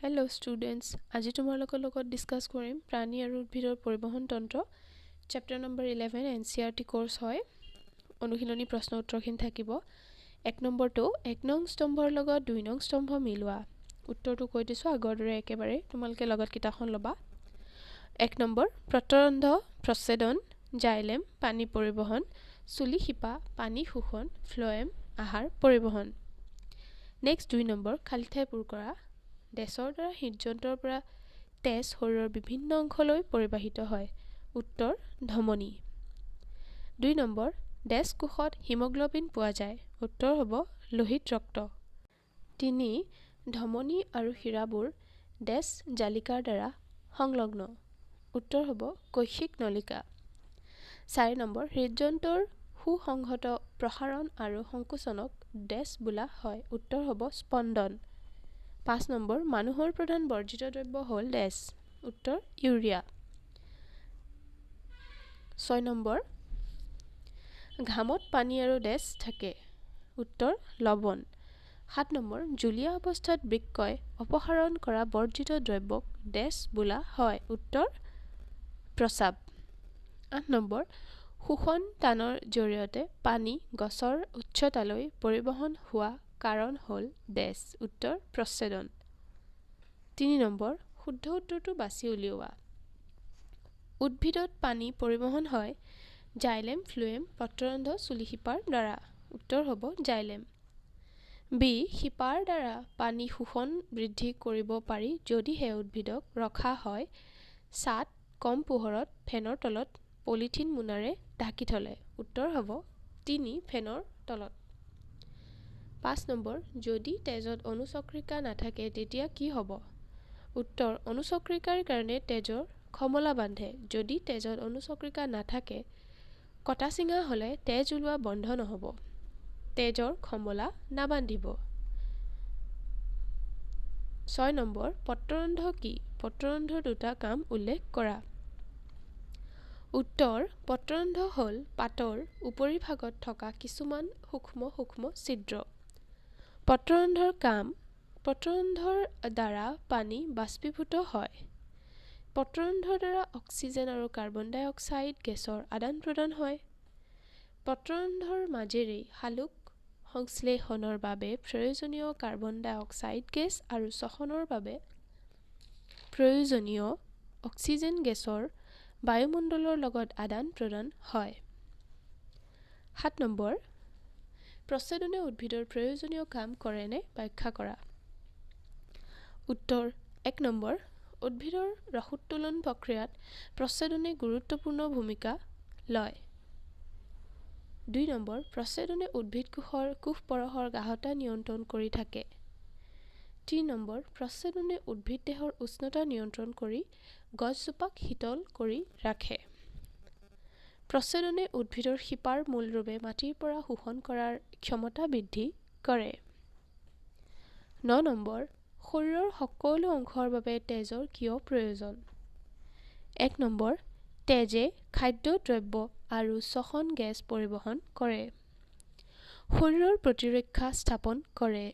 Hello' students, আজি তোমালোকৰ লগত ডিছকাছ কৰিম প্ৰাণী আৰু উদ্ভিদৰ পৰিবহণ তন্ত্ৰ, chapter number 11, NCERT course হয়। অনুশীলনী প্ৰশ্ন উত্তৰখিনি থাকিব। 1 নম্বৰটো, 1 নং স্তম্ভৰ লগত 2 নং স্তম্ভ মিলোৱা। উত্তৰটো কৈ দিছোঁ আগৰ দৰে একেবাৰে, তোমালোকে লগত কিতাপখন ল'বা। 1 নম্বৰ, প্ৰতৰন্ধ প্ৰচ্ছেদন, জাইলেম পানী পৰিবহণ, চুলি শিপা পানী শোষণ, ফ্ল'য়েম আহাৰ পৰিবহণ। নেক্সট 2 নম্বৰ, খালী ঠাই পূৰ কৰা। ডেছৰ দ্বাৰা হৃদযন্ত্ৰৰ পৰা তেজ শৰীৰৰ বিভিন্ন অংশলৈ পৰিবাহিত হয়। উত্তৰ ধমনী। 2 নম্বৰ, ডেছ কোষত হিমগ্ল'বিন পোৱা যায়। উত্তৰ হ'ব লোহিত ৰক্ত। 3, ধমনী আৰু শিৰাবোৰ ডেছ জালিকাৰ দ্বাৰা সংলগ্ন। উত্তৰ হ'ব কৈশিক নলিকা। 4 নম্বৰ, হৃদযন্ত্ৰৰ সুসংহত প্ৰসাৰণ আৰু সংকোচনক ডেছ বোলা হয়। উত্তৰ হ'ব স্পন্দন। 5 নম্বৰ, মানুহৰ প্ৰধান বৰ্জিত দ্ৰব্য হ'ল ডেছ। উত্তৰ ইউৰিয়া। 6 নম্বৰ, ঘামত পানী আৰু ডেছ থাকে। উত্তৰ লৱণ। 7 নম্বৰ, জুলীয়া অৱস্থাত বৃক্কই অপসাৰণ কৰা বৰ্জিত দ্ৰব্যক ডেছ বোলা হয়। উত্তৰ প্ৰস্ৰাৱ। 8 নম্বৰ, শোষণ টানৰ জৰিয়তে পানী গছৰ উচ্চতালৈ পৰিবহণ হোৱা কাৰণ হ'ল ডেছ। উত্তৰ প্ৰচ্ছেদন। 3 নম্বৰ, শুদ্ধ উত্তৰটো বাছি উলিওৱা। উদ্ভিদত পানী পৰিবহণ হয় জাইলেম, ফ্লুৱেম, পত্ৰৰন্ধ্ৰ, চুলিশিপাৰ দ্বাৰা। উত্তৰ হ'ব জাইলেম। বি, শিপাৰ দ্বাৰা পানী শোষণ বৃদ্ধি কৰিব পাৰি যদিহে উদ্ভিদক ৰখা হয় ছাঁত, কম পোহৰত, ফেনৰ তলত, পলিথিন মোনাৰে ঢাকি থ'লে। উত্তৰ হ'ব 3, ফেনৰ তলত। 5 নম্বৰ, যদি তেজত অনুচক্ৰিকা নাথাকে তেতিয়া কি হ'ব? উত্তৰ অনুচক্ৰিকাৰ কাৰণে তেজৰ খমলা বান্ধে। যদি তেজত অনুচক্ৰিকা নাথাকে, কটা চিঙা হ'লে তেজ ওলোৱা বন্ধ নহ'ব, তেজৰ খমলা নাবান্ধিব। 6 নম্বৰ, পত্ৰৰন্ধ্ৰ কি? পত্ৰৰন্ধ্ৰৰ দুটা কাম উল্লেখ কৰা। উত্তৰ পত্ৰৰন্ধ্ৰ হ'ল পাতৰ উপৰিভাগত থকা কিছুমান সূক্ষ্ম সূক্ষ্ম ছিদ্ৰ। পত্ৰৰন্ধ্ৰৰ কাম, পত্ৰৰন্ধ্ৰৰ দ্বাৰা পানী বাষ্পীভূত হয়। পত্ৰৰন্ধ্ৰৰ দ্বাৰা অক্সিজেন আৰু কাৰ্বন ডাই অক্সাইড গেছৰ আদান প্ৰদান হয়। পত্ৰৰন্ধ্ৰৰ মাজেৰেই সালোক সংশ্লেষণৰ বাবে প্ৰয়োজনীয় কাৰ্বন ডাই অক্সাইড গেছ আৰু শ্বসনৰ বাবে প্ৰয়োজনীয় অক্সিজেন গেছৰ বায়ুমণ্ডলৰ লগত আদান প্ৰদান হয়। 7 নম্বৰ, প্ৰচ্ছেদনে উদ্ভিদৰ প্ৰয়োজনীয় কাম কৰেনে ব্যাখ্যা কৰা। উত্তৰ 1 নম্বৰ, উদ্ভিদৰ ৰসোত্তোলন প্ৰক্ৰিয়াত প্ৰচ্ছেদনে গুৰুত্বপূৰ্ণ ভূমিকা লয়। 2 নম্বৰ, প্ৰচ্ছেদনে উদ্ভিদ কোষৰ কোষপৰহৰ গাঢ়তা নিয়ন্ত্ৰণ কৰি থাকে। 3 নম্বৰ, প্ৰচ্ছেদনে উদ্ভিদ দেহৰ উষ্ণতা নিয়ন্ত্ৰণ কৰি গছজোপাক শীতল কৰি ৰাখে। প্ৰচ্ছেদনে উদ্ভিদৰ শিপাৰ মূলৰূপে মাটিৰ পৰা শোষণ কৰাৰ ক্ষমতা বৃদ্ধি কৰে। 9 নম্বৰ, শৰীৰৰ সকলো অংশৰ বাবে তেজৰ কিয় প্ৰয়োজন? 1 নম্বৰ, তেজে খাদ্য দ্ৰব্য আৰু শ্বসন গেছ পৰিবহণ কৰে, শৰীৰৰ প্ৰতিৰক্ষা স্থাপন কৰে।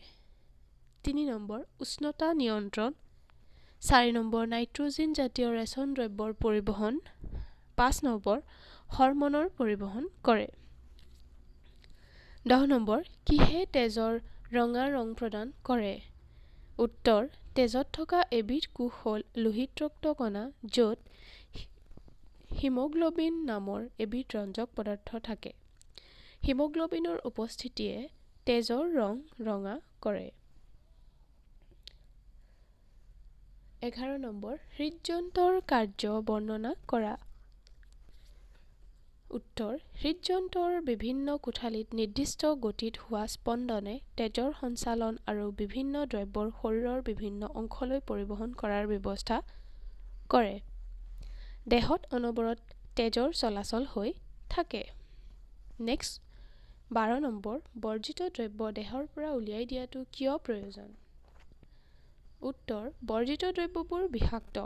3 নম্বৰ, উষ্ণতা নিয়ন্ত্ৰণ। 4 নম্বৰ, নাইট্ৰজেন জাতীয় ৰেচন দ্ৰব্যৰ পৰিবহণ। 5 নম্বৰ, হৰমনৰ পৰিবহণ কৰে। 10 নম্বৰ, কিহে তেজৰ ৰঙা ৰং প্ৰদান কৰে? উত্তৰ তেজত থকা এবিধ কোষ হ'ল লোহিত ৰক্ত কণা, য'ত হিমগ্ল'বিন নামৰ এবিধ ৰঞ্জক পদাৰ্থ থাকে। হিমগ্ল'বিনৰ উপস্থিতিয়ে তেজৰ ৰং ৰঙা কৰে। 11 নম্বৰ, হৃদযন্ত্ৰৰ কাৰ্য বৰ্ণনা কৰা। উত্তৰ হৃদযন্ত্ৰৰ বিভিন্ন কোঠালিত নিৰ্দিষ্ট গতিত হোৱা স্পন্দনে তেজৰ সঞ্চালন আৰু বিভিন্ন দ্ৰব্যৰ শৰীৰৰ বিভিন্ন অংশলৈ পৰিবহণ কৰাৰ ব্যৱস্থা কৰে। দেহত অনবৰত তেজৰ চলাচল হৈ থাকে। নেক্সট 12 নম্বৰ, বৰ্জিত দ্ৰব্য দেহৰ পৰা উলিয়াই দিয়াটো কিয় প্ৰয়োজন? উত্তৰ বৰ্জিত দ্ৰব্যবোৰ বিষাক্ত।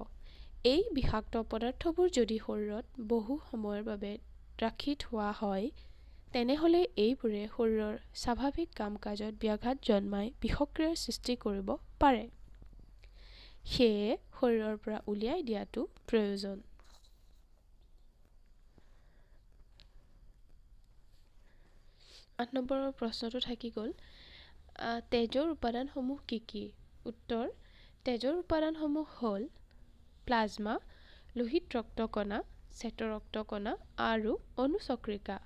এই বিষাক্ত পদাৰ্থবোৰ যদি শৰীৰত বহু সময়ৰ বাবে ৰাখি থোৱা হয়, তেনেহ'লে এইবোৰে শৰীৰৰ স্বাভাৱিক কাম কাজত ব্যাঘাত জন্মাই বিষক্ৰিয়াৰ সৃষ্টি কৰিব পাৰে। সেয়ে শৰীৰৰ পৰা উলিয়াই দিয়াটো প্ৰয়োজন। 8 নম্বৰৰ প্ৰশ্নটো থাকি গ'ল, তেজৰ উপাদানসমূহ কি কি? উত্তৰ, তেজৰ উপাদানসমূহ হ'ল প্লাজমা, লোহিত ৰক্তকণা, শ্বেত ৰক্তকণা আৰু অনুচক্ৰিকা।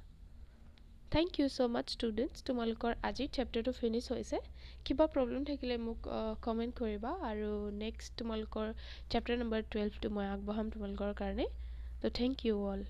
Thank you so much students, তোমালোকৰ আজিৰ চেপ্টাৰটো ফিনিছ হৈছে। কিবা প্ৰব্লেম থাকিলে মোক কমেণ্ট কৰিবা আৰু নেক্সট তোমালোকৰ চেপ্টাৰ নম্বৰ 12টো মই আগবঢ়াম তোমালোকৰ কাৰণে। ত' thank U all.